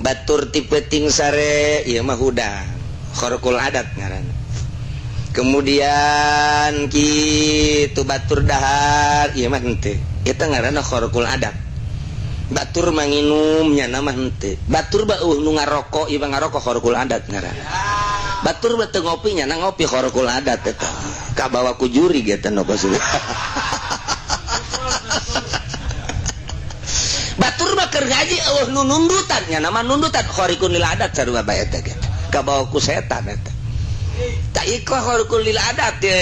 Batur ti peuting sare, ieu mah hudang, kharqul adat ngaranna. Kemudian kitu batur dahar, ieu mah henteu, eta ngaranna kharqul adat. Batur manginum, nyana mah henteu. Batur ba eueuh nu ngarokok, ieu mah ngarokok, kharqul adat ngaranna. Batur mah teu ngopi, nyana ngopi, kharqul adat eta. Kabawa ku jurig eta nu kos. Batur mah keur ngaji eueuh nu nundutan, nyana mah nundutan, khariqun lil adat sarua bae eta ge. Kabawa ku setan eta. Tak iko khariqun lil adat ye.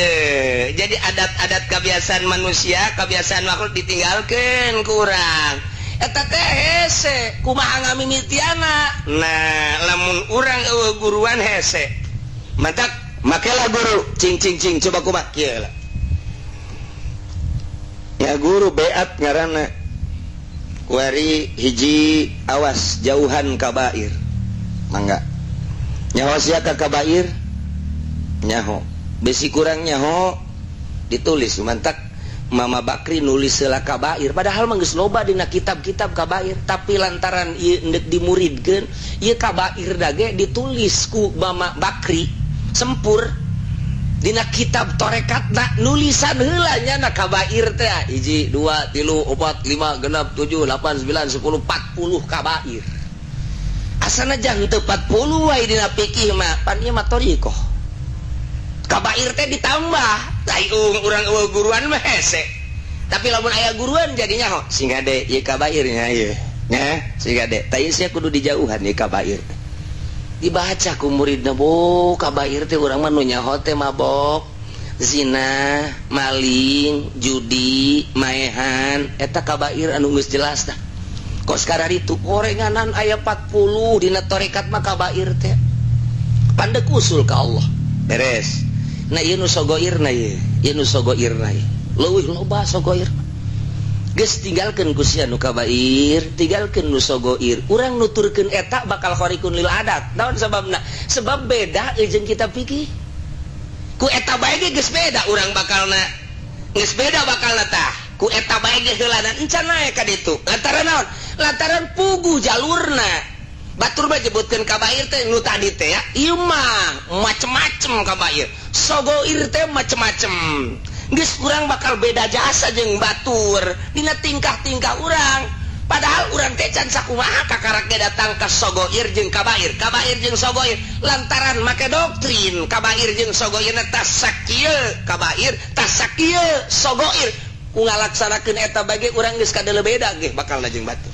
Jadi adat-adat kebiasaan manusia, kebiasaan makhluk ditinggalkeun ku urang. Eta teh hese, kumaha ngamimitiana? Nah, lamun urang eueuh guruan hese. Mantak makelah guru, cing cing cing, coba kumaha kieu lah. Ya guru beat ngaranna. Wari hiji, awas jauhan kabair. Mangga. Nyaho sia ka kabair? Nyaho. Besi kurang nyaho ditulis mantak Mama Bakri nulis heula kabair, padahal mah geus loba dina kitab-kitab kabair, tapi lantaran ieu endek dimuridkeun ieu kabair dage ditulis ku Mama Bakri sempur dina kitab torekatna, nulisan heula nya na kabair teh 1, 2, 3, 4, 5, 6, 7, 8, 9, 10, 40 kabair. Asana jang teu 40 wae dina fikih mah, pan ieu mah thoriqoh, kabair teh ditambah. Tai urang eueuh guruan mah hese, tapi lamun aya guruan jadinya ho sing gade ieu kabairnya ieu nya, sing gade tah ieu sia kudu dijauhan ieu kabair. Dibaca ku muridna, bo kabair teh urang mah nu nyaho teh mabok, zina, maling, judi, maehan, eta kabair anu geus jelas tah. Kos kararitu gorenganan aya 40 dina torekat mah kabair teh. Pandek usul ka Allah beres. Nah, ieu nu sogoirna ieu, ieu nu sogoirna ieu leuwih loba sogoir. Geus tinggalkeun ku sia nu kabair, tinggalkeun nu sogoir. Urang nuturkeun eta bakal khariqun lil adat. Naon sababna? Sebab beda jeung kitab fikih. Ku eta bae ge geus beda urang bakalna, geus beda bakalna tah. Ku eta bae ge heulana encan naek ka ditu. Lantaran naon? Lantaran puguh jalurna. Batur mah nyebutkeun kabair teh nu tadi teh ya, ieu mah macem-macem kabair, sogoir teh macem-macem. Geus urang bakal beda jasa jeung batur dina tingkah-tingkah urang, padahal urang teh can sakumaha kakarak ge datang ka sogoir jeung kabair, kabair jeung sogoir, lantaran make doktrin kabair jeung sogoir tas sakieu kabair, tas sakieu sogoir. Ku ngalaksanakeun eta bage urang geus kadele beda ge bakalna jeung batur.